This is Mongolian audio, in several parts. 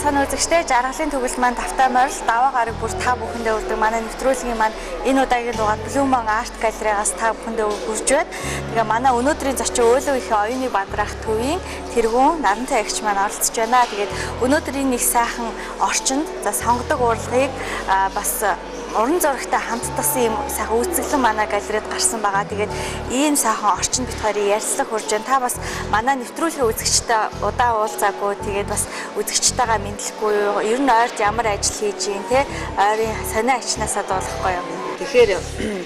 Сайн үзэгчдээ, жаргалын төгөл маань тавтай морил даваа гараг бүр та бүхэндээ хүрдэг манай нэвтрүүлгийн маань энэ удаагийн дугаар Blue Moon Art Gallery-аас та бүхэндээ хүрж байна. Тэгээ манай өнөөдрийн зочин Өөлөө ихэн оюуны бадраах төвийн тэргүүн Нарантай эгч маань оролцож байна. Тэгээд өнөөдрийн нэг сайхан орчинд за сонгодог урлагийг бас уран зурагтай хамттасан юм сайхан үзэсгэлэн манай галерейд гарсан байгаа. Тэгээд ийм сайхан орчинд бит хоёрын ярилцлага хүрж байна. Та бас манай нэвтрүүлгийн үзэгчтэй удаан уулзаагүй. Тэгээд бас үзэгчтэйгээ мэдлэхгүй юу? Ер нь ойрд ямар ажил хийж юм те? Ойрын сонио ачнаасаа дуулахгүй юу? Тэгэхээр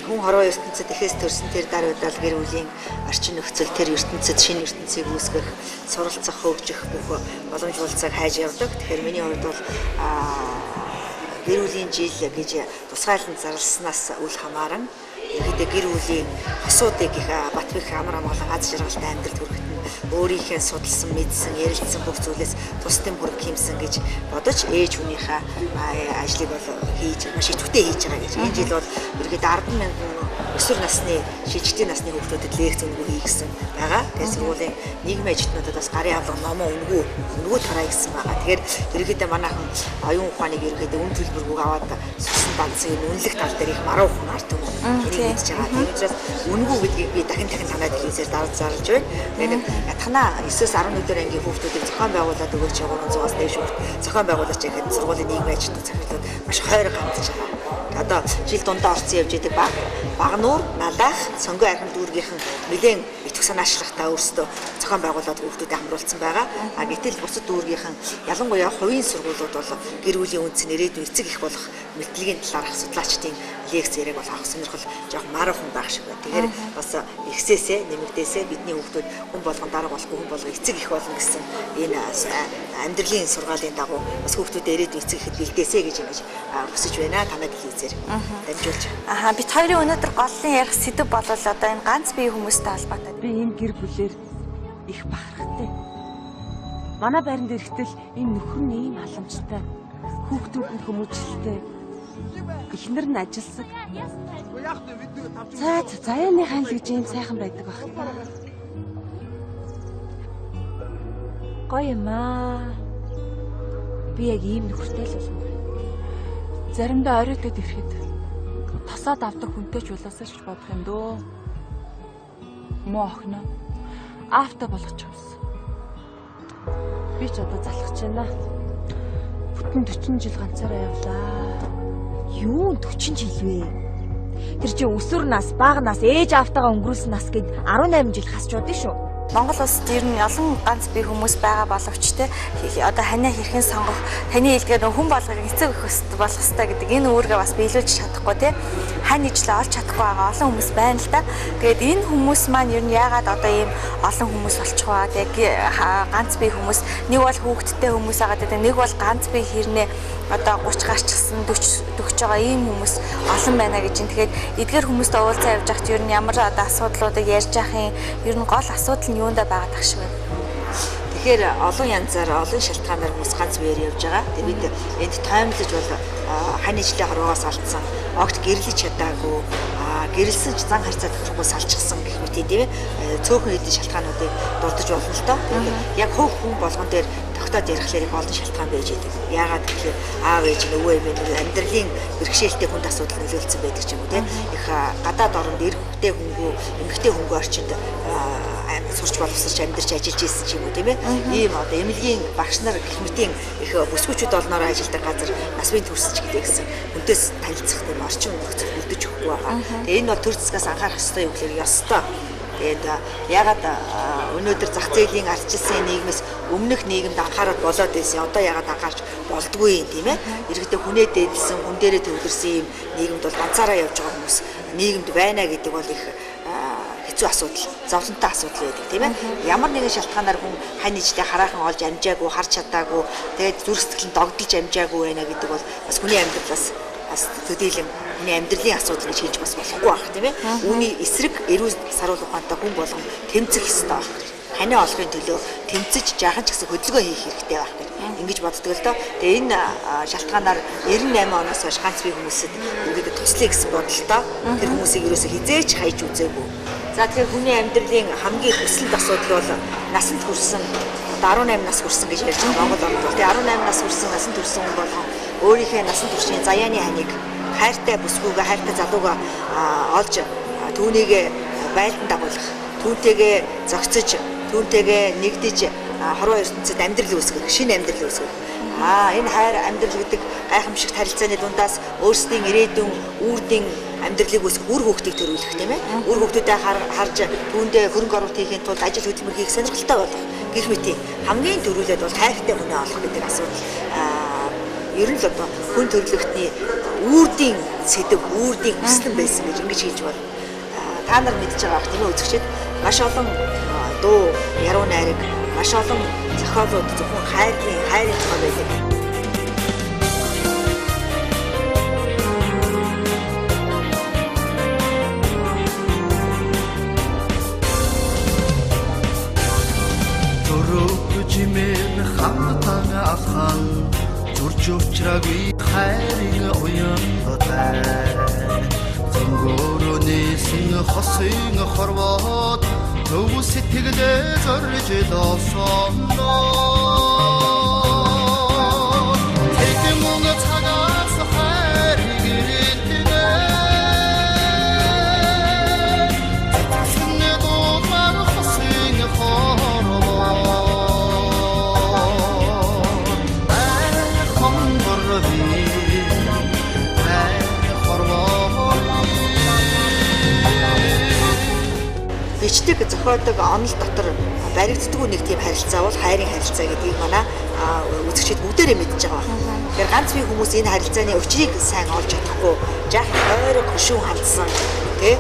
хүн хорвоо ертөнцид эхээс төрсэн тэр дар удаал гэр бүлийн орчин нөхцөл тэр ертөнцид шинэ ертөнцийг үүсгэх, суралцах, хөгжих бүх боломж болцоог хайж явдаг. Тэгэхээр миний хувьд бол гэр бүлийн жил гэж тусгайлан зарласнаас үл хамааран ерөнхийдөө гэр бүлийн хосуудыг их Батбих амар амгалан аз жаргалтай амьдрал хүрэхэд нь өөрийнхөө судалсан, мэдсэн, ярилцсан бүх зүйлээс тусдын бүрэг хэмсэн гэж бодож ээж хүнийхээ ажлыг бол хийж маш идэвхтэй хийж байгаа гэж. Энэ жил бол ерөнхийдөө 10,000 өсвөр насны, шилжигчдийн насны хүүхдүүдэд лекц үнэгүй хийгсэн байгаа. Тэгээд сургуулийн нийгмийн ажилтнуудад бас гарын авлага номоо үнэгүй тараа гэсэн байгаа. Тэгэхээр ерөнхийдөө манайхан оюун ухааныг ерөнхийдөө үн төлбөргүй аваад сурсан дансан юм үнэлэх тал дээр их маруухан ард түмэн энийг мэдж байгаа. Тийм учраас үнэгүй гэдгийг би дахин дахин танай телевизээр дарж зарлж байна. Тэгээд нэг ятгахнаа 9-өөс 11 дэх ангийн хүүхдүүдийг зохион байгуулад өгөөч 300-аас дээш хүүхд зохион байгуулаач гэхэд сургуулийн нийгмийн ажилтнууд захирлууд маш хойрог хандж байгаа. Одоо жил дундаа орцсон явж идэг Багануур, Налаах, Сонгон архин дүүргийнхэн нэлээд итгэх санаачлагтай өөрсдөө зохион байгуулад хүүхдүүдэд хамруулсан байгаа. А гэтэл бусад дүүргийнхэн ялангуяа хувийн сургуулиуд бол гэр бүлийн үндэс нь ирээдүйн эцэг их болох мэдлэгийн талаарх судлаачдын лекц яриаг бол авах сонирхол жоохон маруухан байх шиг байна. Тэгэхээр бас ихсээсээ нэмэгдээсээ бидний хүүхдүүд хүн болгон дарга болохгүй хүн болгон эцэг их болно гэсэн энэ амьдралын сургаалын дагуу бас хүүхдүүдэд ирээдүйн эцэг ихэд бэлдээсэй гэж ингэж хүсэж байна. Танай телевизээр дамжуулж. Аха, бит хоёрын өнөөдөр голлон ярих сэдэв бол одоо энэ ганц бие хүмүүстэй холбоотой. Би энэ гэр бүлээр их бахархтай. Манай байранд ирэхдээ л энэ нөхөр нь ийм халамжтай. Хүүхдүүд нь хүмүүжлэлтэй. Эхнэр нь ажилсаг. За заяаны хайл гэж ийм сайхан байдаг байх та. Гоё юм аа. Би яг ийм нөхөртэй л болмоор. Заримдаа оройтод ирэхэд тосоод авдаг хүнтэй ч улаасаа ч бодох юм дөө. Муу охиноо аавтай болгочих юмсан. Би ч одоо залхаж байна. Бүтэн 40 жил ганцаараа явлаа. Юу 40 жил вэ? Тэр чинь өсвөр нас, бага нас, ээж аавтайгаа өнгөрүүлсэн нас гээд 18 жил хасч удаа шүү. Монгол улсад ер нь олон ганц бие хүмүүс байгаа боловч те одоо ханиа хэрхэн сонгох, таны хэлдгээр хүн болгоныг эцэг эх болох ёстой гэдэг энэ үүргээ бас биелүүлж чадахгүй те хань ижлээ олж чадахгүй байгаа олон хүмүүс байна л да. Тэгээд энэ хүмүүс маань ер нь яагаад одоо ийм олон хүмүүс болчих вэ? Тэгээ ганц бие хүмүүс нэг бол хүүхэдтэй хүмүүс байгаа гэдэг, нэг бол ганц бие хэрнээ одоо 30 гарчсан 40 40 байгаа ийм хүмүүс олон байна гэж. Тэгэхээр эдгээр хүмүүстэй уулзаа явж байхад ер нь ямар одоо асуудлуудыг ярьж явах юм, ер нь гол асуудал нь юундаа байгаад ах шиг байна. Тэгэхээр олон янзаар олон шалтгаанаар хүмүүс ганц биеэр явж байгаа. Тэгээд бид энд тоймлож бол хань ижлээ хорвоогоос алдсан, огт гэрлэж чадаагүй, гэрэлсэн ч зан харьцаа тохирохгүй салчихсан гэх мэт тийм цөөхөн хэдэн шалтгаануудыг дурдж болно л доо. Тэгээд яг хувь хүн болгон дээр тогтоод ярихлаар их олон шалтгаан байж байдаг. Яагаад гэвэл аав ээж нь өвөө эмээ нь амьдралын бэрхшээлтэй хүнд асуудал нөлөөлсөн байдаг ч юм уу тийм. Их гадаад оронд эрэгтэй хүнгүй, эмэгтэй хүнгүй орчинд сурч боловсрч амьдарч ажиллаж исэн ч юм уу тийм ээ. Ийм одоо эмнэлгийн багш нар гэх мэтийн их бүсгүүчүүд олноороо ажилладаг газар нас бие төрсөн ч гэлээ гэсэн хүнтээс танилцах тийм орчин нөхцөл үлдэж өгөхгүй байгаа. Тэгээ энэ бол төр засгаас анхаарах ёстой юу гэхээр ёстой. Тэгээд ягаад өнөөдөр зах зээлийн ардчилсан нийгмээс өмнөх нийгэмд анхаарал болоод байсан. Одоо ягаад анхаарч болдгүй юм тийм ээ. Иргэдээ хүнээ дээдлсэн, хүн дээрээ төвлөрсөн юм нийгэмд бол ганцаараа явж байгаа хүмүүс нийгэмд байна гэдэг бол их хэцүү асуудал, зовлонтой асуудал байдаг тийм ээ. Ямар нэгэн шалтгаанаар хүн хань ижлээ хараахан олж амжаагүй, харж чадаагүй, тэгээд зүрх сэтгэл нь догдолж амжаагүй байна гэдэг бол бас хүний амьдралаас бас төдийлөн хүний амьдралын асуудал гэж хэлж бас болохгүй байх тийм ээ. Үүний эсрэг эрүүл саруул ухаантай хүн болгон тэмцэх ёстой байх. Ханиа олохын төлөө тэмцэж жаахан ч гэсэн хөдөлгөөн хийх хэрэгтэй байх гэж ингэж боддог л доо. Тэгээ энэ шалтгаанаар 98 оноос хойш ганц бие хүмүүсэд ерөөдөө туслая гэсэн бодолтой тэр хүмүүсийг ерөөсөө хизээч хайж үзээгүй. За тэгэхээр хүний амьдралын хамгийн хүсэлт асуудал бол насанд хүрсэн Одоо 18 нас хүрсэн гэж ярьж байгаа Монгол оронд бол тэгээ 18 нас хүрсэн, насан турсан хүн болгон өөрийнхөө насан туршийн заяаны ханыг хайртай бүсгүйгээ, хайртай залуугаа олж түүнийг байлдан дагуулах, түүнтэйгээ зохицож, түүнтэйгээ нэгдэж хорвоо ертөнцид амьдрал үүсгэх, шинэ амьдрал үүсгэх. Энэ хайр амьдрал гэдэг гайхамшигт харилцааны дундаас өөрсдийн ирээдүйн үрдийн амьдралыг үүсгэх, үр хүүхдийг төрүүлэх, тийм ээ. Үр хүүхдүүдээ харж түүндээ хөрөнгө оруулалт хийхийн тулд ажил хөдөлмөр хийх сонирхолтой болох гэх мэт хамгийн түрүүлээд бол хайртай хүнээ олох гэдэг асуудал ер нь л одоо хүн төрөлхтний үрдийн сэдэв, үрдийн хүслэн байсан гэж ингэж хэлж байна. Та нар мэдж байгаа бах, тийм ээ, үзэгчид, маш олон дуу, яруу найраг, маш олон зохиолууд зөвхөн хайрын тухай байдаг. Төрөвчмэн хамтан алхан зурж уучраагүй хайрын уянтай зөнгөөрөө нээсэн хосын хорвоод төв сэтгэлээ зорж лосоноо тэгэн мөн цагаас хайрыг иртэнэ цэцэн дуумар хосын хорвоод Бичдэг, зохиодог онол дотор баригддаггүй нэг тийм харилцаа бол хайрын харилцаа гэдгийг манай үзэгчид бүгдээрээ мэдж байгаа байна. Тэгэхээр ганц бие хүмүүс энэ харилцааны учрыг сайн олж чадахгүй, жаахан ойрог хөшүүн хандсан, тий,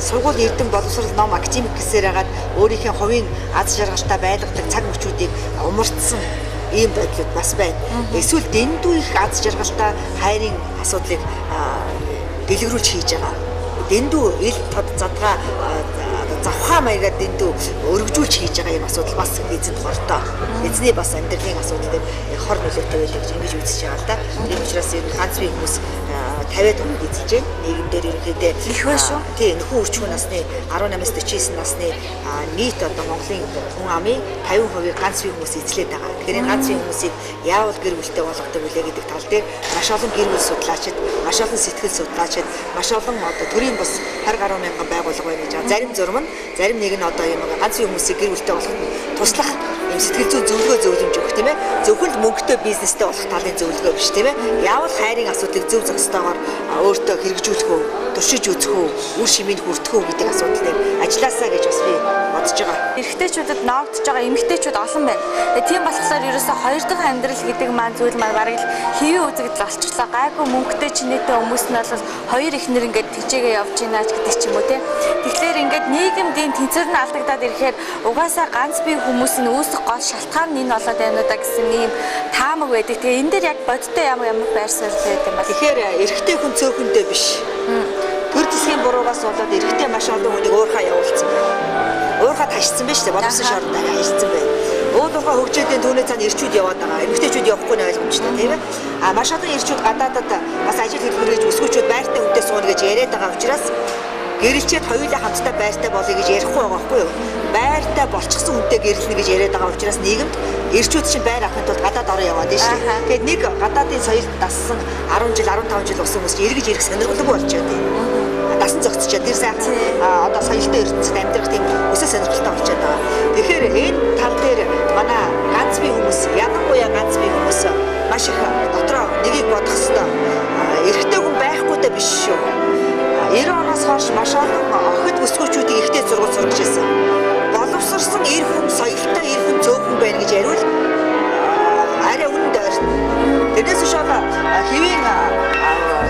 сургууль эрдэм боловсрол ном академик гэсээр хагаад өөрийнхөө хувийн аз жаргалтай байлгадаг цаг мөчүүдийг умартсан ийм байдлууд бас байна. Эсвэл дэндүү их аз жаргалтай хайрын асуудлыг дэлгэрүүлж хийж байгаа. Дэндүү ил тод задгаа завхаа маягаар дэндүү өргөжүүлж хийж байгаа юм асуудал бас эзэнд хортой. Эзний бас амьдралын асуудал дээр хор нөлөөтэй байдаг гэж ингэж үзэж байгаа л да. Тийм учраас ер нь ганц бие хүмүүс 50-аад хүнийг эзэлж байна. Нийгэмдэр ерөнхийдөө их байна шүү. Тий, нөхөн үрчхүүн насны 18-аас 49 насны нийт одоо Монголын хүн амын 50% ганц бие хүмүүс эзлээд байгаа. Тэгэхээр энэ ганц бие хүмүүсийг яавал гэр бүлтэй болгодог вүлээ гэдэг тал дээр маш олон гэр бүл судлаачид, маш олон сэтгэл судлаачид, маш олон одоо төрийн бас 20 гаруй мянган байгууллага байна гэж байгаа. Зарим зурм нь, зарим нэг нь одоо юм ганц бие хүмүүсийг гэр бүлтэй болгоход туслах юм сэтгэл зүйн зөвлөгөө зөвлөмж өгөх, тийм ээ. Зөвхөн л мөнгөтэй бизнестэй болох талын зөвлөгөө биш, тийм ээ. Яавал хайрын асуудлыг зөв зохистойгоор өөртөө хэрэгжүүлэх үү, туршиж үзэх үү, үр шимийг хүртэх үү гэдэг асуудал дээр ажилласаа гэж бас би бодож байгаа. Эрэгтэйчүүдэд ноогдож байгаа эмэгтэйчүүд олон байна. Тийм болохоор ерөөсөө хоёр дахь амьдрал гэдэг маань зүйл маань бараг л хэвийн үзэгдэл болчихлоо. Гайгүй мөнгөтэй чинээтэй хүмүүс нь бол хоёр эхнэр ингээд тэжээгээ явж гинэ ч гэдэг ч юм уу, тийм. Тэгэхээр ингээд нийгэмдийн тэнцвэр нь алдагдаад ирэхээр угаасаа ганц бие хүмүүс нь үүсэх гол шалтгаан нь энэ болоод байна уу да гэсэн ийм таамаг байдаг. Тэгээ энэ дээр яг бодиттой ямар ямар байр суурь байдаг юм бэ? Тэгэхээр эрэгтэй хүн цөөхөндөө биш. Төр засгийн буруугаас болоод эрэгтэй маш олон хүнийг уурхаа явуулсан байна. Уурхаа ташсан байж тээ, боловсон шоронд хайшсан байна. Уул уурхаа хөгжөөдийн түүний цаана эрчүүд яваад байгаа. Эмэгтэйчүүд явахгүй нь ойлгомжтой, тийм ээ. А маш олон эрчүүд гадаадад бас ажил хөдөлмөр хийж өсгөөчүүд байртай хүнтэй сууна гэж яриад байгаа учраас гэрэлчээд хоёулаа хамтдаа байртай болъё гэж ярихгүй байгаа байхгүй юу? Байртай болчихсон хүнтэй гэрэлнэ гэж яриад байгаа учраас нийгэмд эрчүүд чинь байр авахын тулд гадаад орон яваад байна шүү дээ. Тэгээд нэг гадаадын соёлд дассан 10 жил, 15 жил болсон хүмүүс эргэж ирэх сонирхолгүй болчиход байна. Дасан зогсчоод тэр сайхан одоо соёлтой ертөнцид амьдрах тийм өсөө сонирхолтой болчиход байгаа. Тэгэхээр энэ тал дээр манай ганц бие хүмүүс, ялангуяа ганц бие хүмүүс маш их дотроо нэгийг бодох ёстой. Эрэгтэй хүн байхгүйтэй биш шүү. 90 оноос хойш маш олон охид бүсгүйчүүдийг ихтэй сургууль сургаж ирсэн. Боловсрсон эр хүн, соёлтой эр хүн цөөхөн байна гэж яриул арай үнэнд ойртно. Тэрнээс биш бол хэвийн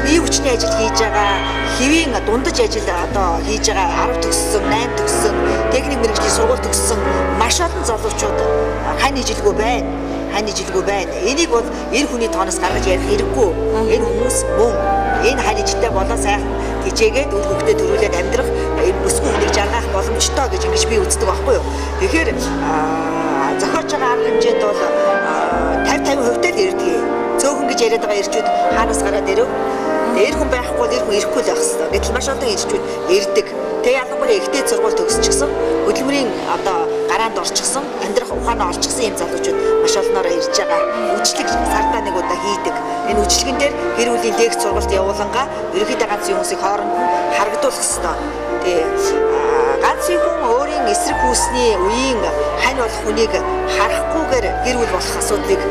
бие хүчний ажил хийж байгаа, хэвийн дундаж ажил одоо хийж байгаа 10 төгссөн, 8 төгссөн, техник мэргэжлийн сургууль төгссөн маш олон залуучууд хань ижилгүй байна. Хань ижилгүй байна. Энийг бол эр хүний тооноос гаргаж ярих хэрэггүй. Энэ хүмүүс мөн энэ хань ижилтэй болоо сайхан тэжээгээд үр хөвгтөө төрүүлээд амьдрах энэ бүсгүй хүнийг жаргаах боломжтой гэж ингэж би үздэг байхгүй юу. Тэгэхээр зохиож байгаа арга хэмжээнд бол 50-50% л ирдэг. Цөөхөн гэж яриад байгаа эрчүүд хаанаас гараад ирэв? Тэр хүн байхгүй бол эр хүн ирэхгүй л байх хэвээр. Гэтэл маш олон эрчүүд ирдэг. Тэгээ ялангуяа ихтэй сургууль төгсчихсөн хөдөлмөрийн одоо Гараанд орчихсон, амьдрах ухаанаа олчихсон юм залуучууд маш олноороо ирж байгаа. Үжлэг сардаа нэг удаа хийдэг. Энэ үжлэгэн дээр гэр бүлийн лекц сургалт явуулангаа ерөнхийдөө ганц хүмүүсийг хооронд нь харагдуулах ёстой. Тэгээ ганц хүн өөрийн эсрэг хүүсний үеийн хань болох хүнийг харахгүйгээр гэр бүл болох асуудлыг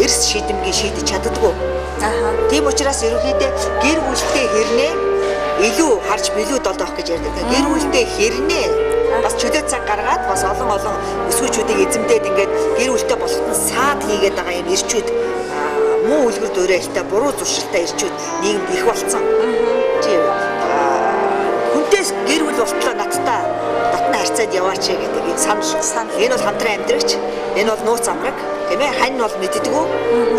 эрс шийдэмгийн шийдэж чаддаггүй. Тийм учраас ерөнхийдөө гэр бүлтэй хэрнээ илүү харж билүү долоох гэж ярьдаг. Гэр бүлтэй хэрнээ бас чөлөө цаг гаргаад бас олон олон өсгүүчүүдийг эзэмдээд ингээд гэр бүлтэй болоход нь саад хийгээд байгаа юм ирчүүд муу үлгэр дуурайлтай буруу зуршилтай ирчүүд нийгэмд их болцсон. Тийм. Хүнтээс гэр бүл болтлоо надтай дотны харьцаад яваач гэдэг юм санал. Энэ бол хамтран амьдрагч, энэ бол нууц амраг, тийм ээ? Хань бол мэддэггүй,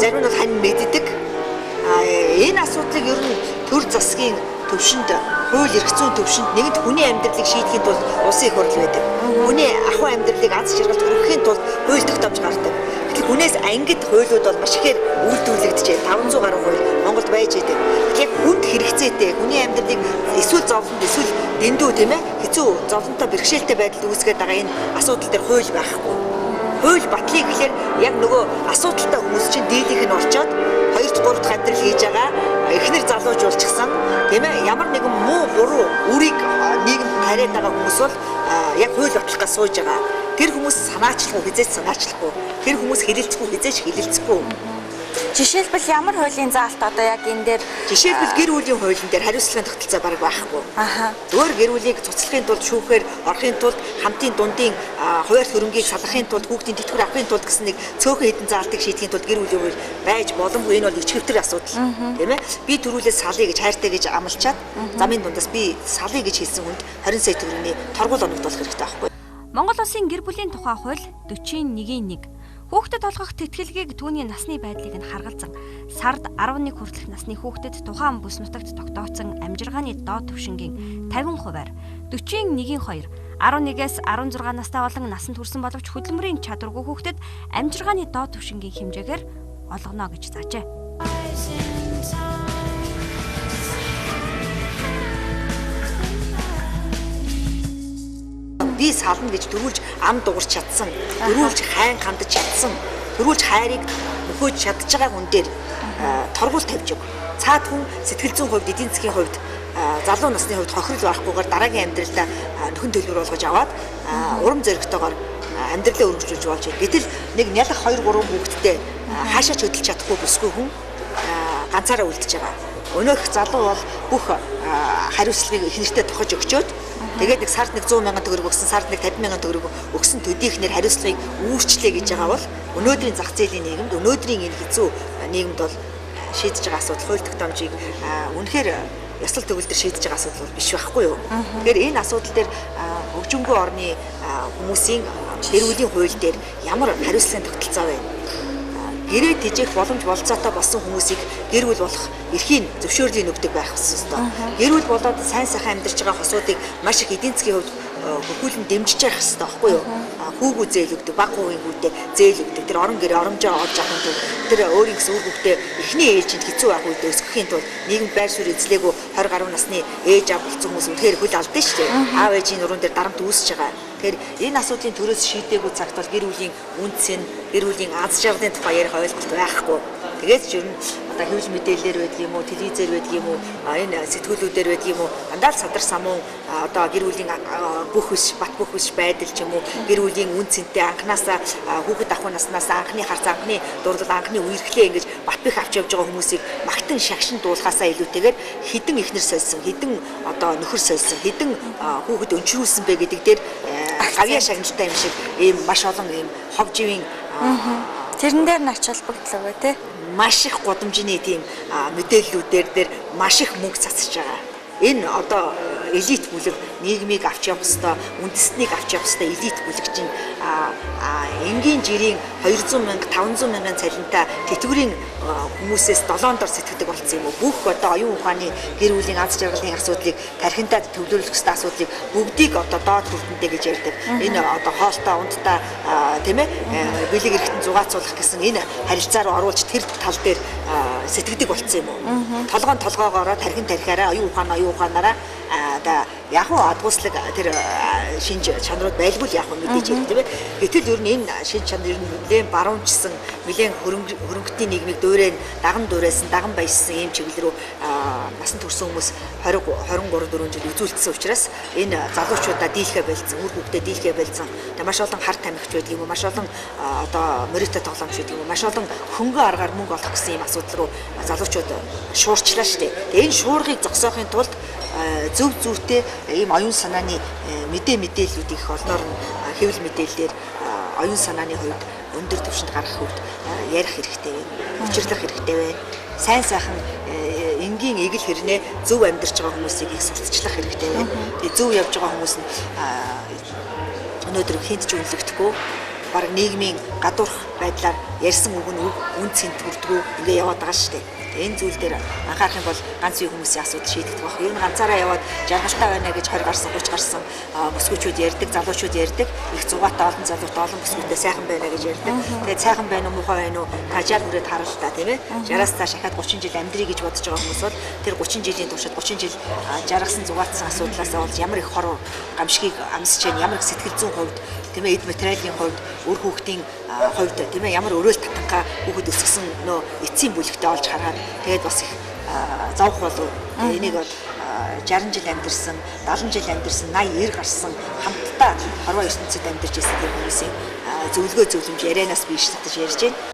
зарим нь бол хань мэддэг. Энэ асуудлыг ер нь төр засгийн төвшөнд, хууль эрх зүйн төвшөнд нэгэнт хүний амьдралыг шийдэхийн тулд улсын их хурл байдаг. Хүний ахуй амьдралыг аз жаргалд хүргэхийн тулд хууль тогтоомж гардаг. Тэгэхээр хүнээс ангид хуулиуд бол маш ихээр үйлдвэрлэгдэж 500 гаруй хууль Монголд байж байдаг. Тэгэхээр хүнд хэрэгцээтэй хүний амьдралыг эсвэл зовлонд эсвэл дэндүү тийм ээ хэцүү зовлонтой бэрхшээлтэй байдалд үүсгээд байгаа энэ асуудал дээр хууль байхгүй. Хууль батлыг гэхээр яг нөгөө асуудалтай хүмүүс чинь дийлийнх нь олчоод 2 3 дахь амьдрал хийж байгаа эхнэр залууж болчихсон тийм ээ ямар нэгэн муу буруу үрийг нийгэмд тариад байгаа хүмүүс бол яг хууль батлах гэж сууж байгаа. Тэр хүмүүс санаачлахгүй хизээч санаачлахгүй. Тэр хүмүүс хэлэлцэхгүй хизээч хэлэлцэхгүй. Жишээлбэл ямар хуулийн заалт одоо яг энэ дээр жишээлбэл гэр бүлийн хуулийн дээр хариуцлагын тогтолцоо бараг байхгүй. Зүгээр гэр бүлийг цуцлахын тулд шүүхээр орохын тулд хамтын дундын хуваарь хөрөнгийг салгахын тулд хүүхдийн тэтгэвэр авахын тулд гэсэн нэг цөөхөн хэдэн заалтыг шийдэхин тулд гэр бүлийн хууль байж боломгүй. Энэ бол ичгэвтер асуудал. Тийм ээ? Би түрүүлээ салъя гэж хайртай гэж амлчаад замын дундаас би салъя гэж хэлсэн хүнд 20 сая төгрөгийн торгуул оногдуулах хэрэгтэй байхгүй. Монгол улсын гэр бүлийн тухай хууль 41-1 Хүүхдэд олгох тэтгэлгийг түүний насны байдлыг нь харгалзан сард 11 хүртэлх насны хүүхдэд тухайн бүс нутагт тогтооцсон амжиргааны доод түвшингийн 50%-аар 41-2 11-ээс 16 настай болон насанд хүрсэн боловч хөдөлмөрийн чадваргүй хүүхдэд амжиргааны доод түвшингийн хэмжээгээр олгоно гэж заажээ. Би сална гэж дөрүүлж ам дуурч чадсан, дөрүүлж хайн хандаж чадсан, дөрүүлж хайрыг мөхөөж чадж байгаа хүн дээр торгуул тавьж өг. Цаад хүн сэтгэл зүйн хувьд, эдийн засгийн хувьд, залуу насны хувьд хохирол байхгүйгээр дараагийн амьдралдаа нөхөн төлбөр болгож аваад урам зоригтойгоор амьдралаа өргөжүүлж болж байна. Гэтэл нэг нялх 2 3 хүүхэдтэй хаашаа ч хөдөлж чадахгүй бүсгүй хүн ганцаараа үлдэж байгаа. Өнөөх залуу бол бүх хариуцлагыг эхнэртээ тохиж өгчөөд тэгээд нэг сард нэг 100 мянган төгрөг өгсөн, сард нэг 50 мянган төгрөг өгсөн төдийхнэр хариуцлагыг үүрчлээ гэж байгаа бол өнөөдрийн зах зээлийн нийгэмд, өнөөдрийн энэ хэцүү нийгэмд бол шийдэж байгаа асуудал хууль тогтоомжийг үнэхээр ёслол төгөлдөр шийдэж байгаа асуудал бол биш байхгүй юу. Тэгэхээр энэ асуудал дээр хөгжингүй орны хүмүүсийн гэр бүлийн хууль дээр ямар хариуцлагын тогтолцоо вэ? Гэрээ тэжээх боломж болцоотой болсон хүмүүсийг гэр бүл болох эрхийн зөвшөөрлийг өгдөг байх ёстой. Гэр бүл болоод сайн сайхан амьдарч байгаа хосуудыг маш их эдийн засгийн хувьд хөхүүлэн дэмжиж явах ёстой байхгүй юу? Хүүгүү зээл өгдөг, баг хүүгийн хүүтэй зээл өгдөг. Тэр орон гэрээ оромжоо олж авахын тулд тэр өөрийн гэсэн үр хүүхдээ эхний ээлжинд хэцүү байх үед өсгөхийн тулд нийгэмд байр суурь эзлээгүй 20 гаруй насны ээж аав болсон хүмүүс үнэхээр хөл алдсан шүү дээ. Аав ээжийн нуруунд дээр дарамт үүсэж байгаа. Тэгэхээр энэ асуудлын төрөөс шийдээгүй цагт бол гэр бүлийн үндэс нь, гэр бүлийн аз жаргалын тухай ярих ойлголт байхгүй. Тэгээд ч ер нь одоо хэвлэл мэдээлэлээр байдаг юм уу, телевизээр байдаг юм уу, энэ сэтгүүлүүдээр байдаг юм уу, дандаа л садар самуун одоо гэр бүлийн бүх биш, бат бөх биш байдал ч юм уу, гэр бүлийн үн цэнтэй анханасаа хүүхэд ахуй наснаас анхны харц, анхны дурлал, анхны үерхлээ ингэж бат бих авч явж байгаа хүмүүсийг магтан шагшин дуулахаасаа илүүтэйгээр хідэн эхнэр сольсон, хідэн одоо нөхөр сольсон, хідэн хүүхэд өнчрүүлсэн бэ гэдэг дээр гавьяа шагналтай юм шиг ийм маш олон ийм хов живийн тэрэн дээр нь ач холбогдол өгөө те. Маш их гудамжны тийм мэдээллүүдээр дээр маш их мөнгө цацж байгаа. Энэ одоо элит бүлэг нийгмийг авч явах ёстой, үндэстнийг авч явах ёстой элит бүлэг чинь энгийн жирийн 200 мянга, 500 мянган цалинтай тэтгэврийн хүмүүсээс 7 дор сэтгэдэг болсон юм уу? Бүх одоо оюун ухааны гэр бүлийн аз жаргалын асуудлыг тархиндаа төвлөрүүлэх ёстой асуудлыг бүгдийг одоо доод хүрдэнтэй гэж ярьдаг. Энэ одоо хоолтой, ундтай тийм ээ бэлэг эрэхтэн зугаацуулах гэсэн энэ харилцаа руу оруулж тэр тал дээр сэтгэдэг болсон юм уу? Толгоон толгоогоороо, тархин тархиараа, оюун ухаан оюун ухаанаараа одоо Яг уу адгууслаг тэр шинж чанарууд байлгүй л яг уу мэдээж ярих тийм ээ. Гэтэл ер нь энэ шинж чанар ер нь нэлээд баруунчсан, нэлээд хөрөнгөтний нийгмийг дуурайн даган дуурайсан, даган баяжсан ийм чиглэл рүү насан турсан хүмүүс 20 23 4 жил үзүүлсэн учраас энэ залуучуудаа дийлхэ болцсон, үр хүүхдээ дийлхэ болцсон. Тэгээ маш олон хар тамхич байдаг юм уу, маш олон одоо морито тоглоомч байдаг юм уу, маш олон хөнгөн аргаар мөнгө олох гэсэн ийм асуудал руу залуучууд шуурчлаа шүү дээ. Тэгээ энэ шуургыг зогсоохын тулд зөв зүйтэй ийм оюун санааны мэдээллүүдийг их олноор нь хэвлэл мэдээллээр оюун санааны хувьд өндөр түвшинд гаргах хувьд ярих хэрэгтэй байна. Учирлах хэрэгтэй байна. Сайн сайхан энгийн эгэл хэрнээ зөв амьдарч байгаа хүмүүсийг их сурталчлах хэрэгтэй байна. Тэгээ зөв явж байгаа хүмүүс нь өнөөдөр хинт ч үнэлэгдэхгүй, бараг нийгмийн гадуурх байдлаар ярьсан үг нь үн цэнт хүрдгүү ингээ яваад байгаа шүү дээ. Энэ зүйл дээр анхаарах юм бол ганц үе хүмүүсийн асуудал шийдэгдэх байх. Ер нь ганцаараа яваад жаргалтай байна гэж 20 гарсан, 30 гарсан бүсгүүчүүд ярьдаг, залуучууд ярьдаг. Их зугаатай олон залуутай олон бүсгүүтэй сайхан байна гэж ярьдаг. Тэгээд сайхан байна уу, муухай байна уу? Та 60 хүрээд харал та, тийм ээ. 60-аас цааш ахаад 30 жил амьдрий гэж бодож байгаа хүмүүс бол тэр 30 жилийн туршид 30 жил жаргасан, зугаацсан асуудлаасаа болж ямар их хор гамшигыг амсч जैन, ямар их сэтгэл зүйн хувьд, тийм ээ, эд материалын хувьд, үр хүүхдийн хувьд, тийм ээ, ямар өрөөл татангаа хүүхэд өсгсөн нөө эцсийн бүлэгтээ олж хараад тэгээд бас их зовх болов. Энийг бол 60 жил амьдэрсэн, 70 жил амьдэрсэн, 80 90 гарсан хамтдаа хорвоо ертөнцид амьдарч ирсэн тэр хүмүүсийн зөвлөгөө зөвлөмж ярианаас би ишлэтэж ярьж байна.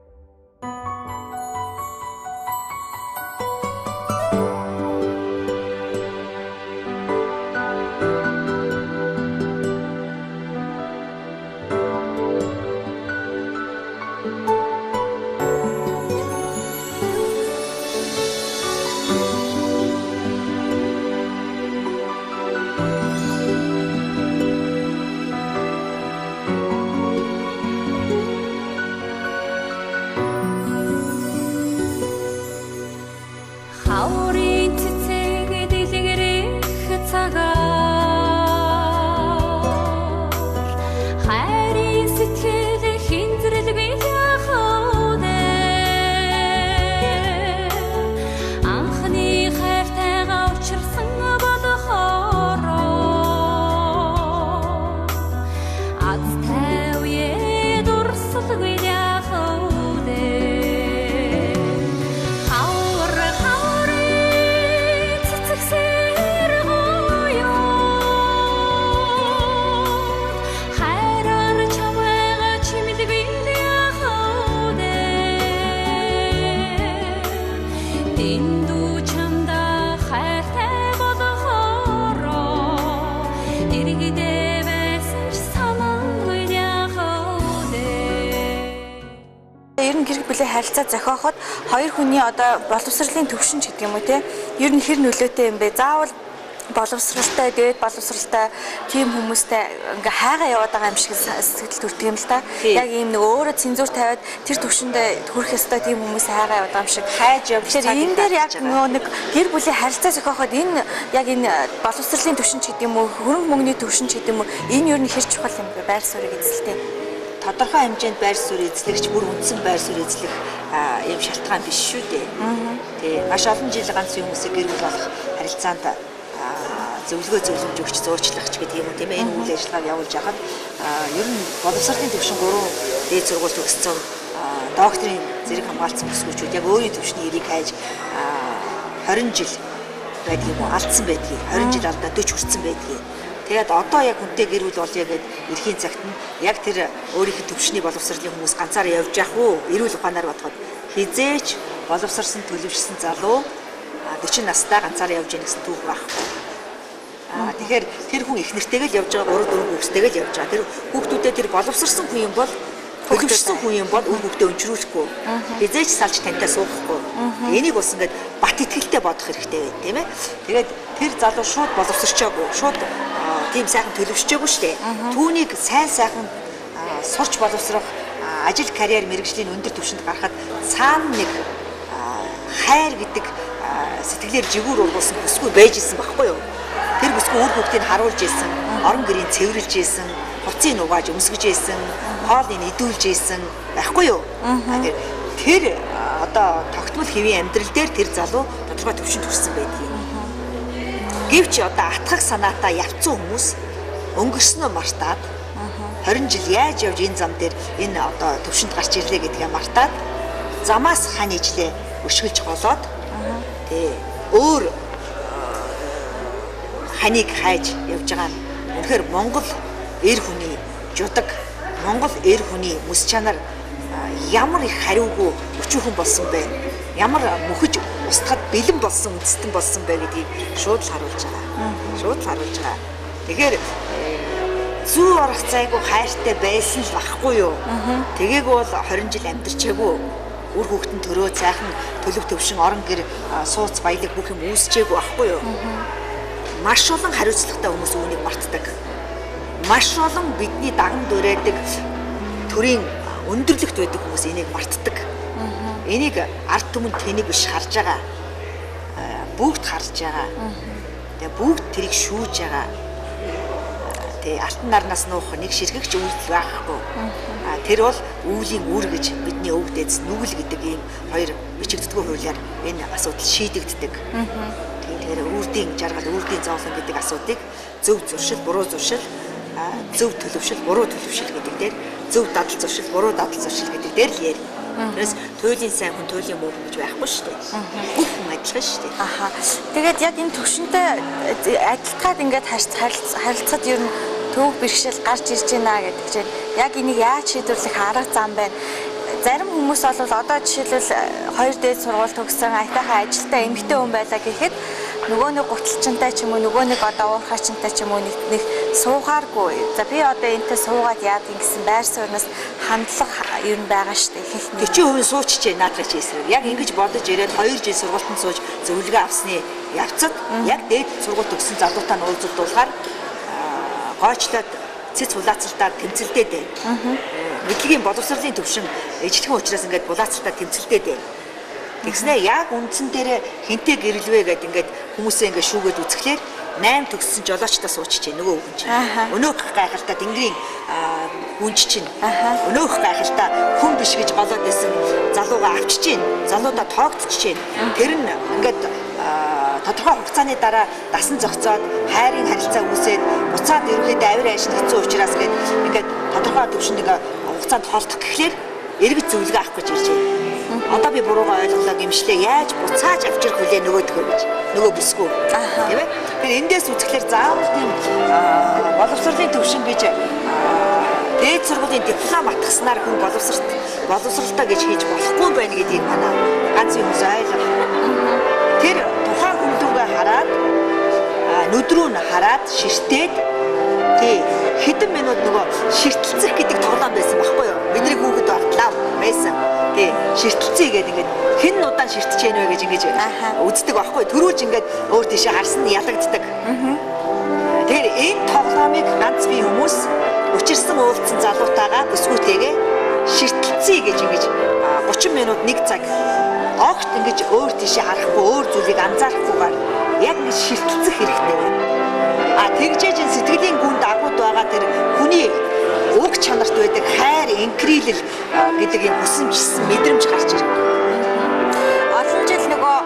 Харилцаа зохиоход хоёр хүний одоо боловсролын төвшин ч гэдэг юм уу те, ер нь хэр нөлөөтэй юм бэ? Заавал боловсралтай, дээд боловсралтай тийм хүмүүстэй ингээ хайгаа яваад байгаа юм шиг сэтгэл төрдөг юм л та. Яг ийм нэг өөрөө цензуур тавиад тэр төвшөндөө хүрэх ёстой тийм хүмүүс хайгаа яваад байгаа юм шиг хайж явж. Тэгэхээр энэ дээр яг нөгөө нэг гэр бүлийн харилцаа зохиоход энэ яг энэ боловсролын төвшин ч гэдэг юм уу, хөрөнгө мөнгөний төвшин ч гэдэг юм уу, энэ ер нь хэр чухал юм бэ? Байр суурийг эзэлтэй. Тодорхой хэмжээнд байр суурь эзлэгч, бүр үндсэн байр суурь эзлэх ийм шалтгаан биш шүү дээ. Тий, маш олон жил ганц хүмүүсийг гэр бүл болох харилцаанд зөвлөгөө зөвлөмж өгч зуурчлах ч гэдэг юм уу, тийм ээ, энэ үйл ажиллагааг явуулж байхад ер нь боловсролын төвшин 3 дээд сургууль төгссөн докторийн зэрэг хамгаалсан бүсгүүчүүд яг өөрийн төвшний эрийг хайж 20 жил байдаг юм уу, алдсан байдгийг, 20 жил алдаа 40 хүрсэн байдгийг. Тэгээд одоо яг хүнтэй гэр бүл болъё гэд эрхийн цагт нь яг тэр өөрийнх нь төвшний боловсролын хүмүүс ганцаараа явж явах уу? Эрүүл ухаанаар бодоход хизээч боловсрсон төлөвшсөн залуу 40 настай ганцаараа явж яах гэсэн түүх байхгүй. Тэгэхээр тэр хүн их нэртэйгээ л явж байгаа, 3 4 хүүхэдтэйгээ л явж байгаа. Тэр хүүхдүүдэд тэр боловсрсон хүн юм бол төлөвшсөн хүн юм бол үр хүүхдээ өнчрүүлэхгүй. Хизээч салж тантай суухгүй. Энийг бас ингээд бат итгэлтэй бодох хэрэгтэй байна, тийм ээ. Тэгээд тэр залуу шууд боловсрчоогүй, шууд тийм сайхан төлөвшчөөгүй шүү дээ. Түүнийг сайн сайхан сурч боловсрох, ажил карьер мэргэжлийн өндөр түвшинд гарахад цаана нэг хайр гэдэг сэтгэлээр жигүүр ургуулсан бүсгүй байж исэн байхгүй юу? Тэр бүсгүй үр хүүхдийг харуулж исэн, орон гэрийн цэвэрлж исэн, хувцсыг угааж өмсгөж исэн, хоолыг идүүлж исэн байхгүй юу? Тэр одоо тогтмол хэвийн амьдрал дээр тэр залуу тодорхой түвшинд хүрсэн байдгийг. Гэвч одоо атгах санаатай явцсан хүмүүс өнгөрснөө мартаад 20 жил яаж явж энэ зам дээр энэ одоо төвшөнд гарч ирлээ гэдгээ мартаад замаас хань ижлээ өшгөлж голоод тий өөр ханыг хайж явж байгаа нь үнэхээр Монгол эр хүний жудаг, Монгол эр хүний мэс чанар ямар их хариугүй өчүүхэн болсон бэ? Ямар мөхөж устгад бэлэн болсон үндэстэн болсон бэ гэдгийг шууд л харуулж байгаа. Шууд л харуулж байгаа. Тэгэхээр зүү орох зайгүй хайртай байсан л багхгүй юу? Тэгээгүй бол 20 жил амьдарчаагүй. Үр хүүхдэн төрөө цайхан төлөв төвшин орон гэр сууц баялаг бүх юм үүсчээгүй багхгүй юу? Маш олон хариуцлагатай хүмүүс үүнийг мартдаг. Маш олон бидний даган дурайдаг төрийн өндөрлөгт байдаг хүмүүс энийг мартдаг. Энийг ард түмэн тэнийг биш харж байгаа. Бүгд харж байгаа. Тэгээ бүгд тэрийг шүүж байгаа. Тэгээ алтан нарнаас нуух нэг ширхэгч үйлдэл байхгүй. Тэр бол өвлийн үр гэж бидний өвөг дээдс нүгэл гэдэг ийм хоёр бичигддэггүй хуулиар энэ асуудал шийдэгддэг. Тэгэхээр үрдийн жаргал, үрдийн зовлон гэдэг асуудлыг зөв зуршил, буруу зуршил, зөв төлөвшил, буруу төлөвшил гэдэг дээр, зөв дадал зуршил, буруу дадал зуршил гэдэг дээр л ярина. Тэрээс туйлын сайн хүн, туйлын муу хүн гэж байхгүй шүү дээ. Бүх хүн адилхан шүү дээ. Аха. Тэгээд яг энэ төвшөнтэй адилтгаад ингээд харилцахад ер нь төвөг бэрхшээл гарч ирж байна гэдэг чинь яг энийг яаж шийдвэрлэх арга зам байна? Зарим хүмүүс бол одоо жишээлбэл хоёр дээд сургууль төгссөн аятайхан ажилтай эмэгтэй хүн байлаа гэхэд нөгөө нэг гуталчинтай ч юм уу нөгөө нэг одоо уурхаачинтай ч юм уу нэг суухааргүй. За би одоо энтэй суугаад яад ингэсэн байр суурнаас хандлага ер нь байгаа шүү дээ. Ихэнх нь 40% суучжээ наадах чи эсрэг. Яг ингэж бодож ирээд 2 жил сургуультанд сууж зөвлөгөө авсны явцад яг дээд сургууль төгссөн залуутай нь уулзуулахаар гойчлоод цэц булаацалтаар тэмцэлдээд байна. Мэдлэгийн боловсролын төвшин ижлэхэн учраас ингээд булаацалтаар тэмцэлдээд байна. Тэгснэ яг үндсэн дээр хинтээ гэрэлвэ гэд ингээд хүмүүсээ ингээд шүүгээд үзэхлээр 8 төгссөн жолоочтой суучжээ нөгөө хүн чинь. Өнөөх гайхалтай тэнгэрийн гүнж чинь. Өнөөх гайхалтай хүн биш гэж голоод байсан залууга авчиж гин. Залуудаа тоогдчихжээ. Тэр нь ингээд тодорхой хугацааны дараа дасан зохицоод хайрын харилцаа үүсээд буцаад ерөнхийдөө авир аашид хэцүү учраас гээд ингээд тодорхой төвшөнд ингээд хугацаанд холдох гэхлээр эргэж зөвлөгөө авах гэж ирж байна. Одоо би буруугаа ойлголоо гэмшлээ. Яаж буцааж авчирх вүлээ нөгөөдгөө гэж. Нөгөө бүсгүй. Тийм ээ. Тэгэхээр эндээс үзэхлээр заавал тийм боловсролын төвшин гэж дээд сургуулийн диплом атгаснаар хүн боловсралтай гэж хийж болохгүй байна гэдгийг манай ганц хүмүүс ойлгох. Тэр тухайн хүн лүүгээ хараад нүд рүү нь хараад ширтээд тий хэдэн минут нөгөө ширтэлцэх гэдэг тоглоом байсан байхгүй юу? Бидний хүүхэд багтлаа байсан. Тий ширтэлцээ гэдэг ингээд хэн удаан ширтэж яах вэ гэж ингэж үздэг байхгүй. Төрүүлж ингээд өөр тийшээ харсан нь ялагддаг. Тэгэхээр энэ тоглоомыг ганц бие хүмүүс учирсан уулзсан залуутайгаа бүсгүйтэйгээ ширтэлцээ гэж ингэж 30 минут 1 цаг огт ингэж өөр тийшээ харахгүй өөр зүйлийг анзаарахгүйгээр яг ингэж ширтэлцэх хэрэгтэй байна. А тэгжээж энэ сэтгэлийн гүнд агууд байгаа тэр хүний уг чанарт байдаг хайр, инкрилэл гэдэг юм хүсэмжсэн мэдрэмж гарч ирнэ. Олон жил нөгөө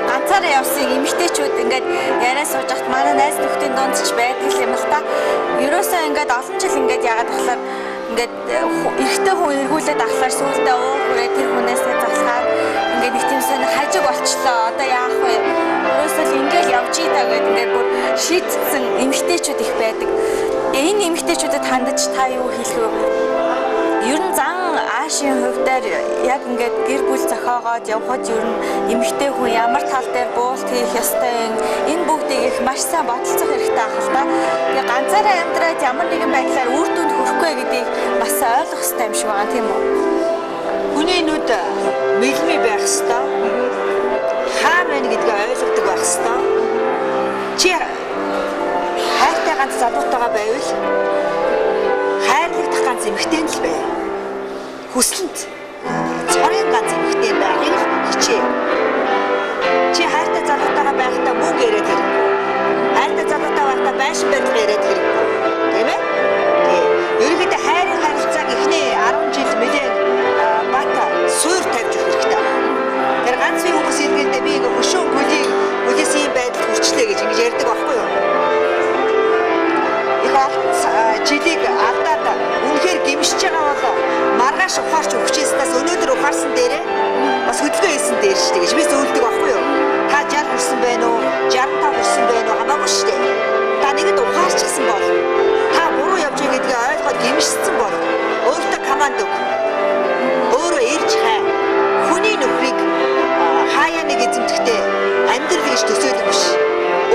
ганцаараа явсан эмэгтэйчүүд ингээд яриа сууж хат манай найз нөхдийн дунд ч байдаг юм л та. Ерөөсөө ингээд олон жил ингээд яагаад тахлаар ингээд эрэгтэй хүн эргүүлээд ахлаар сүүлдээ уур хүрээ тэр хүнээсээ залхаад ингээд нэг тийм сонь хажиг болчлоо. Одоо яах вэ? Ерөөсөө л ингээд явж ийта гэд ингээд бүр шийдсэн эмэгтэйчүүд их байдаг. Энэ эмэгтэйчүүдэд хандаж та юу хэлэх вэ? Ер нь зан аашийн хувь дээр яг ингээд гэр бүл зохиогоод явхад ер нь эмэгтэй хүн ямар тал дээр буулт хийх ёстой юм энэ бүгдийг их маш сайн бодолцох хэрэгтэй ах л та. Тэгээ ганцаараа амьдраад ямар нэгэн байдлаар үр дүнд хүрэхгүй гэдгийг бас ойлгох ёстой юм шиг байгаа тийм үү? Хүний нүд мэлми байх ёстой. Хаа байна гэдгээ ойлгодог байх ёстой. Чи хайртай ганц залуутайгаа байвал хайрлагдах ганц эмэгтэй л бай. Хүслэнт цорын ганц эмэгтэй байхыг хичээ. Чи хайртай залуутайгаа байхдаа мөнгө яриад хэрэггүй. Хайртай залуутай байхдаа байшин барилга яриад хэрэггүй. Тийм ээ? Тий. Ерөнхийдөө хайрын харилцааг эхний 10 жил нэлээд бат суур тавьж өгөх хэрэгтэй. Тэр ганц бие хүмүүс иргэндээ би ингээ хөшөөн гүлийг гүлээс юм байна. байдалд хүрчлээ гэж ингэж ярьдаг байхгүй юу? Их олон жилийг алдаад үнэхээр гимшиж байгаа бол маргааш ухаарч өгчээснээс өнөөдөр ухаарсан дээрээ бас хөдөлгөөн хийсэн дээр шүү дээ гэж би зөвлөдөг байхгүй юу? Та 60 хүрсэн байна уу? 65 хүрсэн байна уу? Хамаагүй шүү дээ. Та нэгэд ухаарчихсан бол, та буруу явж байгаа гэдгийг ойлгоод гимшсэн бол өөртөө команд өг. Өөрөө ирж хай. Хүний нөхрийг хаяа нэг эзэмдэхтэй амьдрал гэж төсөөлөг биш.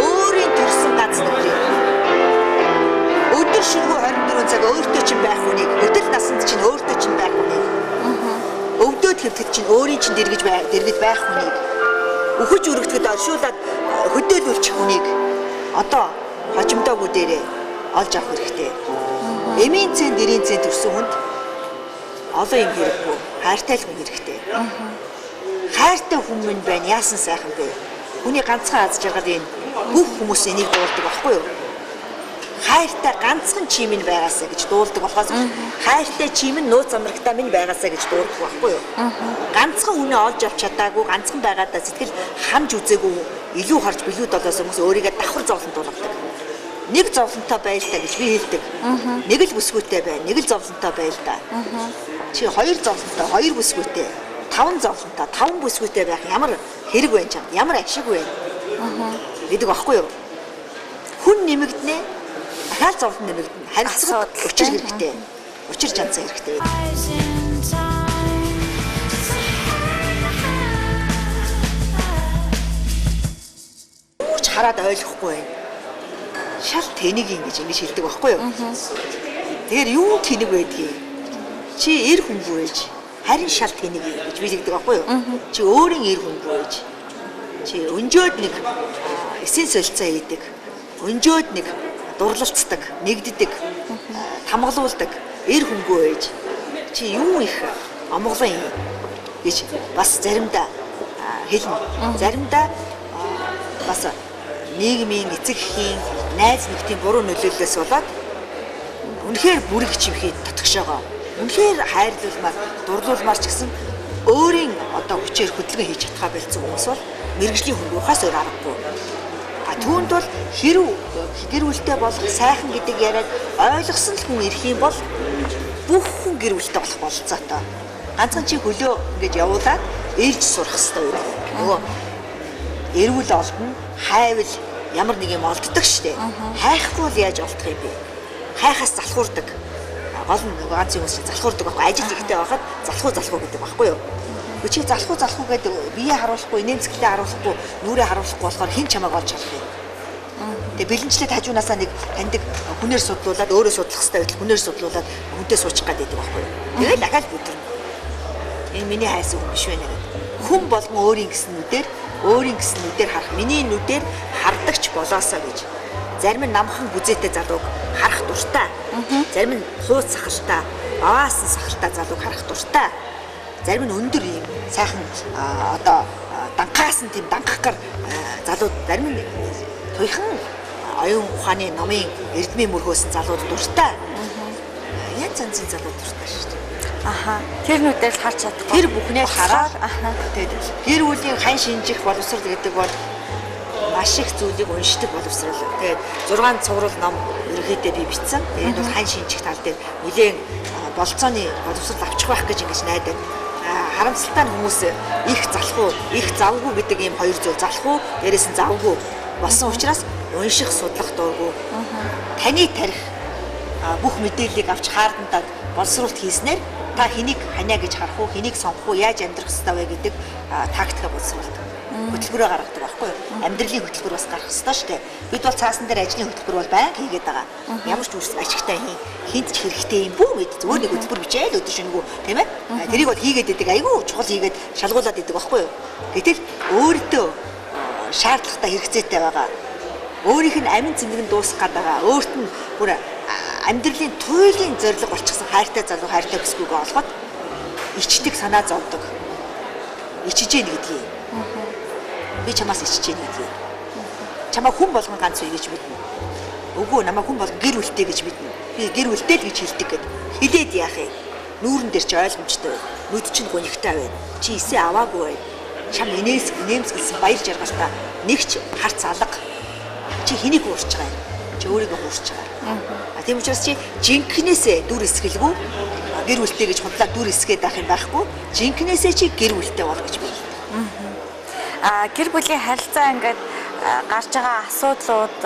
Өөрийн төрсэн ганц нөхрийг. Өдөр шөнөгүй 24 цаг өөртөө чинь байх хүнийг, өдөл насанд чинь өөртөө чинь байх хүнийг. Өвдөөд хэвтэхэд чинь өөрийн чинь дэргэж байх хүнийг. Үхэж өргөдөхөд оршуулад хөдөөлүүлчих хүнийг одоо хожимдоогүй дээрээ олж авах хэрэгтэй. Эмийн цэн, дэрийн цэн төрсөн хүнд олон юм хэрэггүй. Хайртай л хүн хэрэгтэй. Хайртай хүн минь байна. Яасан сайхан бэ? Хүний ганцхан аз жаргал энэ. Бүх хүмүүс энийг дуулдаг байхгүй юу? Хайртай ганцхан чи минь байгаасаа гэж дуулдаг болохоос хайртай чи минь нууц амрагтай минь байгаасаа гэж дуулдаг байхгүй юу? Ганцхан хүнээ олж авч чадаагүй, ганцхан байгаадаа сэтгэл хамж үзээгүй илүү харж билүү долоос хүмүүс өөрийгөө давхар зовлон дуулгадаг. Нэг зовлонтой байл та гэж би хэлдэг. Нэг л бүсгүйтэй бай, нэг л зовлонтой байл та. Чи хоёр зовлонтой, хоёр бүсгүйтэй, таван зовлонтой, таван бүсгүйтэй байх ямар хэрэг байна чам? Ямар ашиг вэ? Гэдэг багхгүй юу? Хүн нэмэгдэнэ, дахиад зовлон нэмэгдэнэ. Харилцаа учир хэрэгтэй. Учир чанцаа хэрэгтэй. Юу ч хараад ойлгохгүй байна. Шал тэнэг юм гэж ингэж хэлдэг багхгүй юу? Тэгэхээр юу тэнэг байдгийг? Чи эр хүнгүй байж харин шал тэнэг юм гэж би хэлдэг багхгүй юу? Чи өөрийн эр хүнгүй байж чи өнжөөд нэг эсийн солилцоо хийдэг, өнжөөд нэг дурлалцдаг, нэгддэг, тамгалуулдаг эр хүнгүй байж чи юу их омглон юм гэж бас заримдаа хэлнэ. Заримдаа бас нийгмийн, эцэг эхийн, найз нөхдийн буруу нөлөөллөөс болоод үнэхээр бүрэг чимхий татгшоогоо. Үнэхээр хайрлуулмаар, дурлуулмаар ч гэсэн өөрийн одоо хүчээр хөдөлгөөн хийж чадхаа болцсон хүмүүс бол мэргэжлийн хүн ухаас өөр аргагүй. А түүнд бол хэрв гэр бүлтэй болох сайхан гэдэг яриаг ойлгосон л хүн ирэх юм бол бүх хүн гэр бүлтэй болох бололцоотой. Ганцхан чи хөлөө ингэж явуулаад ээлж сурах хэрэгтэй үү? Нөгөө эрүүл олдно, хайвал ямар нэг юм олддог штэ. Хайхгүй бол яаж олдох юм бэ? Хайхаас залхуурдаг. Гол нь нөгөө ганц хүмүүс залхуурдаг байхгүй. Ажил ихтэй байхад залхуу гэдэг байхгүй юу? Чи залхуу гэдэг бие харуулахгүй, нэмсгэлээ харуулахгүй, нүрээ харуулахгүй болохоор хэн чамайг олж харах юм? Тэгээ бэлэнчлээд хажуунаасаа нэг таньдаг хүнээр судлуулад өөрөө судлах хэрэгтэй байтал хүнээр судлуулад хүнтэй суучих гээд байдаг байхгүй юу? Тэгэл дахиад бүдэрнэ. Энэ миний хайсан хүн биш байна гэдэг. Хүн болгон өөрийн гэсэн нүдээр, өөрийн гэсэн нүдээр харах, миний нүдээр хардагч болоосоо гэж. Зарим нь намхан гүзээтэй залууг харах дуртай. Зарим нь хууц сахалтай, баваасан сахалтай залууг харах дуртай. Зарим нь өндөр ийм сайхан одоо данхаасан тийм данхахгар залууд, зарим нь туйхан оюун ухааны номын эрдмийн мөрхөөсөн залууд дуртай. Янз янзын залууд дуртай шүү дээ. Аха. Тэр нүдээр л харж чадахгүй. Тэр бүхнээ хараад тэгээд гэр бүлийн хань шинжих боловсрол гэдэг бол маш их зүйлийг уншдаг боловсрол. Тэгээд 6 цуврал ном ерөнхийдөө би бичсэн. Тэгээд энэ бол хань шинжих тал дээр нэлээд болцооны боловсрол авчих байх гэж ингэж найдаад. Харамсалтай нь хүмүүс их залхуу, их завгүй гэдэг ийм хоёр зүйл залхуу, дээрээс нь завгүй болсон учраас унших, судлах дургүй. Таны тарих бүх мэдээллийг авч хаардантаад боловсруулалт хийснээр та хэнийг ханиа гэж харах уу, хэнийг сонгох уу, яаж амьдрах ёстой вэ гэдэг тактика боловсруулдаг. Хөтөлбөрөө гаргадаг байхгүй юу? Амьдралын хөтөлбөр бас гарах ёстой шүү дээ. Бид бол цаасан дээр ажлын хөтөлбөр бол байнга хийгээд байгаа. Ямар ч үрс ашигтай хийн, хинт ч хэрэгтэй юм бүү мэд. Зүгээр нэг хөтөлбөр бичээл өдөр шөнөгүй, тийм ээ? Тэрийг бол хийгээд идэг, айгүй чухал хийгээд шалгуулад идэг байхгүй юу? Гэтэл өөртөө шаардлагатай хэрэгцээтэй байгаа. Өөрийнх нь амин цэмэг нь дуусах гээд байгаа. Өөрт нь бүр амьдралын туйлын зорилго болчихсон хайртай залуу, хайртай бүсгүйгээ олоход ичдэг санаа зовдөг. Ичиж гин гэдгийг. Би чамаас ичиж гин гэдгийг. Чамаа хүн болгон ганц үе гэж мэднэ. Үгүй намайг хүн болгон гэр бүлтэй гэж мэднэ. Би гэр бүлтэй л гэж хэлдэг гэд. Хилээд яах юм? Нүүрэн дээр чи ойлгомжтой байна. Нүд чинь гунигтай байна. Чи эсээ аваагүй байна. Чам инээмсэглсэн баяр жаргалтай нэгч харц алга. Чи хэнийг хуурч байгаа юм? Чи өөрийгөө хуурч байгаа. А тийм учраас чи жинкнээсээ дүр эсгэлгүй гэр бүлтэй гэж худлаа дүр эсгээд байх юм байхгүй. Жинкнээсээ чи гэр бүлтэй бол гэж би хэлдэг. А гэр бүлийн харилцаа ингээд гарч байгаа асуудлууд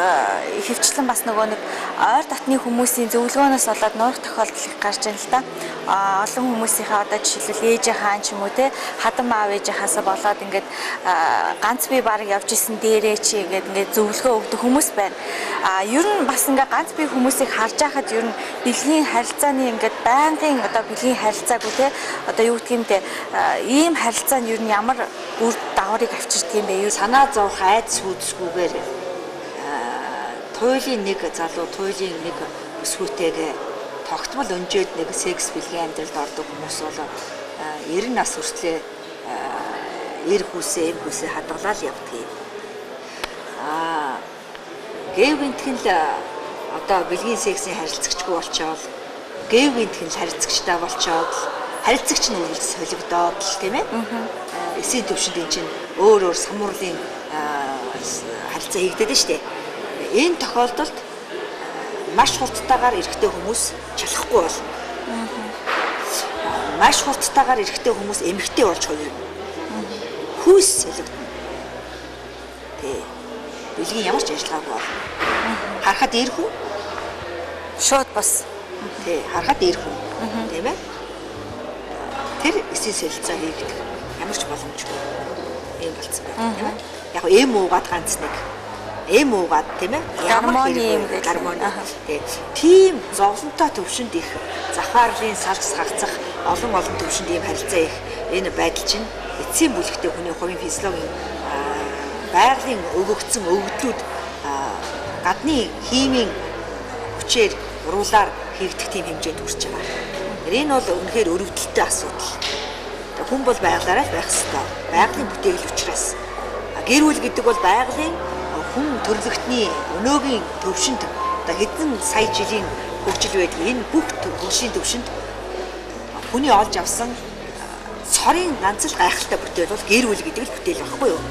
ихэвчлэн бас нөгөө нэг ойр дотны хүмүүсийн зөвлөгөөнөөс болоод нуурах тохиолдол их гарч байна л да. Олон хүмүүсийнхээ одоо жишээлбэл ээжийнхаа ч юм уу те хадам аав ээжийнхаасаа болоод ингээд ганц бие бараг явж исэн дээрээ чи ингээд ингээд зөвлөгөө өгдөг хүмүүс байна. А ер нь бас ингээд ганц бие хүмүүсийг харж байхад ер нь бэлгийн харилцааны ингээд байнгын одоо бэлгийн харилцаагүй те одоо юу гэдг юм те ийм харилцаа нь ер нь ямар үр дагаврыг авчирдаг юм бэ? Санаа зовх айдас хүйцэхгүйгээр туйлын нэг залуу туйлын нэг өсгүүтэйгээ тогтмол өнжөөд нэг секс бэлгийн амьдралд ордог хүмүүс бол 90 нас хүртлээ эр хүүсээ эм хүүсээ хадгалаад явдаг юм. Гэв гинтхэн л одоо бэлгийн сексийн харилцагчгүй болчоол гэв гинтхэн л харилцагчтай болчоод харилцагч нь үргэлж солигдоод л тийм ээ. Эсийн төвшөнд эн чинь өөр өөр самуурлын харилцаа хийгдээд нь штэ. Энэ тохиолдолд маш хурдтайгаар эрэгтэй хүмүүс чалахгүй болно. Маш хурдтайгаар эрэгтэй хүмүүс эмэгтэй болж хувирна. Хүйс солигдоно. Тэ. Бэлгийн ямар ч ажиллагаагүй болно. Харахад эр хүн шууд бас. Тэ, харахад эр хүн. Тийм ээ. Тэр эсийн солилцоо хийгдэх ямар ч боломжгүй. Ийм болцсон байна, тийм ээ. Яг эм уугаад ганц нэг эм уугаад тийм ээ ямар хэрэг гармони тийм зовлонтой төвшөнд их завхаарлын салж сагцах олон олон төвшөнд ийм харилцаа их энэ байдал чинь эцсийн бүлэгтэй хүний хувийн физиологийн байгалийн өгөгдсөн өгөгдлүүд гадны химийн хүчээр уруулаар хийгдэх тийм хэмжээнд хүрч байгаа. Энэ бол үнэхээр өрөвдөлттэй асуудал. Хүн бол байгалаараа л байх ёстой. Байгалийн бүтээгэл учраас. Гэр бүл гэдэг бол байгалийн хүн төрлөختний өнөөгийн төвшөнд одоо хэдэн сая жилийн хөгжил байдаг. Энэ бүх хөгжлийн төвшөнд хүний олж авсан цорын ганц л гайхалтай бүтээл бол гэр бүл гэдэг л бүтээл байхгүй юу?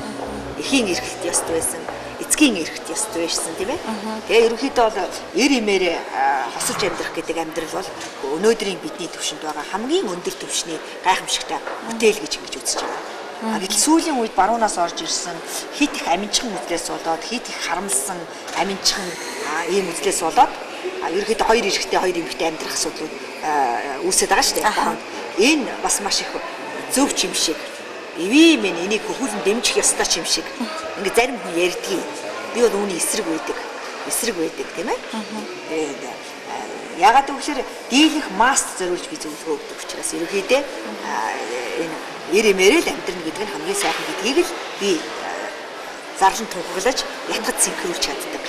Эхийн эрхэлт ёстой байсан, эцгийн эрхт ёстой байсан, тийм ээ. Тэгээ ерөнхийдөө бол эр эмээрээ хосолж амьдрах гэдэг амьдрал бол өнөөдрийн бидний төвшөнд байгаа хамгийн өндөр төвшний гайхамшигтай бүтээл гэж ингэж үзэж байгаа. Гэтэл сүүлийн үед баруунаас орж ирсэн хит их аминчхан үзлээс болоод хит их харамлсан аминчхан ийм үзлээс болоод ерөнхийдөө хоёр эрэгтэй хоёр эмэгтэй амьдрах асуудлууд үүсээд байгаа шүү дээ. Энэ бас маш их зөв юм шиг. Эвээ минь энийг хөхүүлэн дэмжих ёстой ч юм шиг. Ингээ зарим хүн ярьдгийг. Би бол үүний эсрэг байдаг. Эсрэг байдаг, тийм ээ. Тэгээд ягаад гэвэл дийлэнх масс зориулж би зөвлөгөө өгдөг учраас ерөнхийдөө энэ эр эмээрээ л амьдрна гэдэг нь хамгийн сайхан гэдгийг л би зарлан тунхаглаж ятгад синхруулж чаддаг.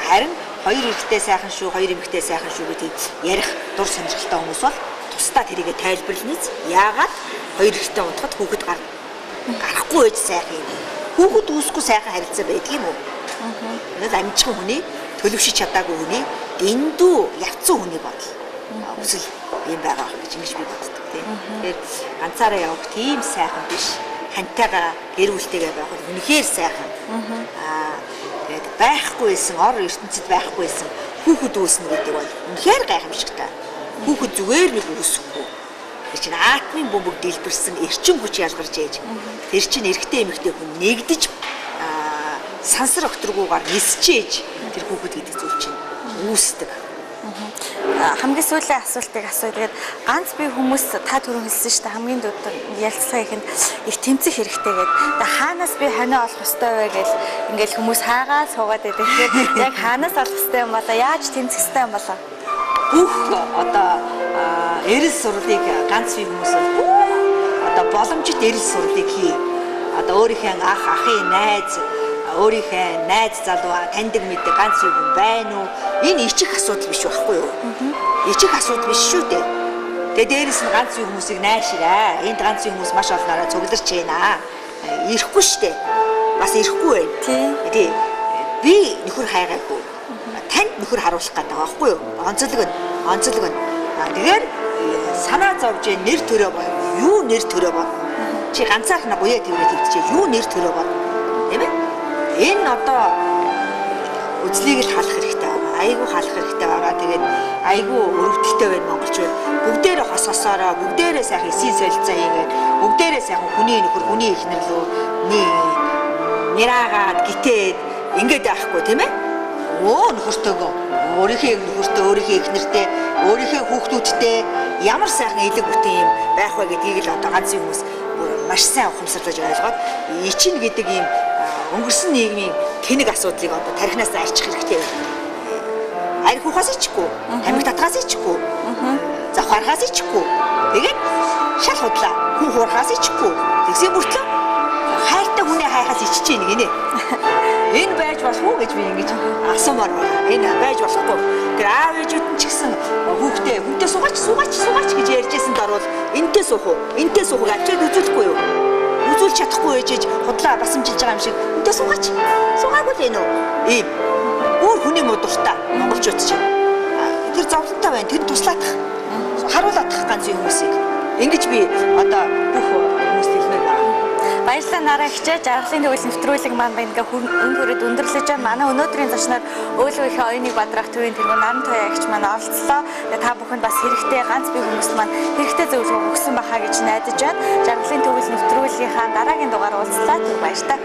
Харин хоёр эрэгтэй сайхан шүү, хоёр эмэгтэй сайхан шүү гэдгийг ярих дур сонирхолтой хүмүүс бол тусдаа тэрийгэ тайлбарлана. Яагаад хоёр эрэгтэй унтахад хүүхэд гарахгүй байж сайхан юм. Хүүхэд үүсэхгүй сайхан харилцаа байдаг юм уу? Энэ л амжихан хүний төлөвшиж чадаагүй хүний дэндүү явцсан хүний бодол. Хүсэл юм байгаа гэж ингэж би боддог тийм. Тэгэхээр ганцаараа явах тийм сайхан биш. Хантайгаа гэр бүлтэйгээ байх бол үнэхээр сайхан. Тэгээд байхгүй байсан, ор ертөнцид байхгүй байсан хүүхэд үүснэ гэдэг бол үнэхээр гайхамшигтай. Хүүхэд зүгээр нэг үүсэхгүй. Тэр чинь атомын бөмбөг дэлбэрсэн эрчим хүч ялгарч ээж. Тэр чинь эрэгтэй эмэгтэй хүн нэгдэж сансар огторгуугаар нисчээж тэр хүүхэд гэдэг зүйл чинь үүсдэг. Хамгийн сүүлийн асуултыг асууя. Тэгээд ганц бие хүмүүс та түрүүн хэлсэн шүү дээ, хамгийн дөрөв ярилцлага ихэнд их тэмцэх хэрэгтэй гэдэг. Тэгээд хаанаас би ханиа олох ёстой вэ гэж ингээл хүмүүс хаагаа суугаад байдаг. Тэгэхээр яг хаанаас олох ёстой юм болоо, яаж тэмцэх ёстой юм болоо? Бүх одоо эрэл сурлыг ганц бие хүмүүс бол бүх одоо боломжит эрэл сурлыг хий. Одоо өөрийнхөө ах, ахын найз, өөрийнхөө найз залуу таньдаг мэддэг ганц юм байна уу? Энэ ичих асуудал биш байхгүй юу? Ичих асуудал биш шүү дээ. Тэгээ дээрэс нь ганц юм хүмүүсийг найршираа. Энд ганц юм хүмүүс маш олноороо цугларч байна. Ирэхгүй шүү дээ. Бас ирэхгүй байна. Тий. Би нөхөр хайгаагүй. Танд нөхөр харуулах гэдэг байгаа байхгүй юу? Онцлог нь, онцлог нь. Тэгэхээр санаа зовж нэр төрөө бол юу нэр төрөө бол? Чи ганцаархна гуяа тэрвэрээ твдчихээ. Юу нэр төрөө бод. Тийм ээ? Энэ одоо үзлийг л халах хэрэгтэй байгаа. Айгүй халах хэрэгтэй байгаа. Тэгээд айгүй өрөвдөлттэй байна монголчууд. Бүгдээрээ хос хосоороо, бүгдээрээ сайхан эсийн солилцоо хийгээд, бүгдээрээ сайхан хүний нөхөр, хүний эхнэр лөө нэраагаад гитээд ингээд байхгүй тийм ээ? Өө нөхөртөөгөө өөрийнхөө нөхөртөө, өөрийнхөө эхнэртэй, өөрийнхөө хүүхдүүдтэй ямар сайхан элэг бүтэн юм байх вэ гэдгийг л одоо ганцын хүмүүс бүр маш сайн ухамсарлаж ойлгоод ичин гэдэг ийм өнгөрсөн нийгмийн тэнэг асуудлыг одоо тархинаас арчих хэрэгтэй байна. Арх ухаас ичихгүй, тамхи татгаас ичихгүй, завхаархаас ичихгүй. Тэгээд шал худлаа хүн хуурхаас ичихгүй. Тэгсэн мөртлөө хайртай хүнээ хайхаас иччихээн гинэ. Энэ байж болох уу гэж би ингэж асуумаар байна. Энэ байж болохгүй. Тэр аав ээжүүд нь ч гэсэн хүүхдээ хүнтэй суугаач, суугаач, суугаач гэж ярьжсэн даруул энтэй суух уу? Энтэй суух уу гэж үзүүлэхгүй юу? Үзүүлж чадахгүй ээжээж худлаа басамжилж байгаа юм шиг хүнтэй суугаач. Суугаагүй л энэ үү? Ийм. Өөр хүний муу дуртай монголчууд чинь. Тэр зовлонтой байна. Тэр туслаадах. Харуулаадах ганц юм хүмүүсийг. Ингэж би одоо бүх хүмүүст хэлмээр байна. Баярлалаа нараа хичээ жаргалын төгөл нэвтрүүлэг маань байна ингээ үн хүрээд өндөрлөж байна. Манай өнөөдрийн зочноор өөлөвийнхөө оюуныг бадрах төвийн тэргүүн Наран Туяа эгч маань оролцлоо. Тэгээ та бүхэнд бас хэрэгтэй ганц бие хүмүүст маань хэрэгтэй зөвлөгөө өгсөн байхаа гэж найдаж байна. Жаргалын төгөл нэвтрүүлгийнхаа дараагийн дугаар уулзлаа. Түр баяртай.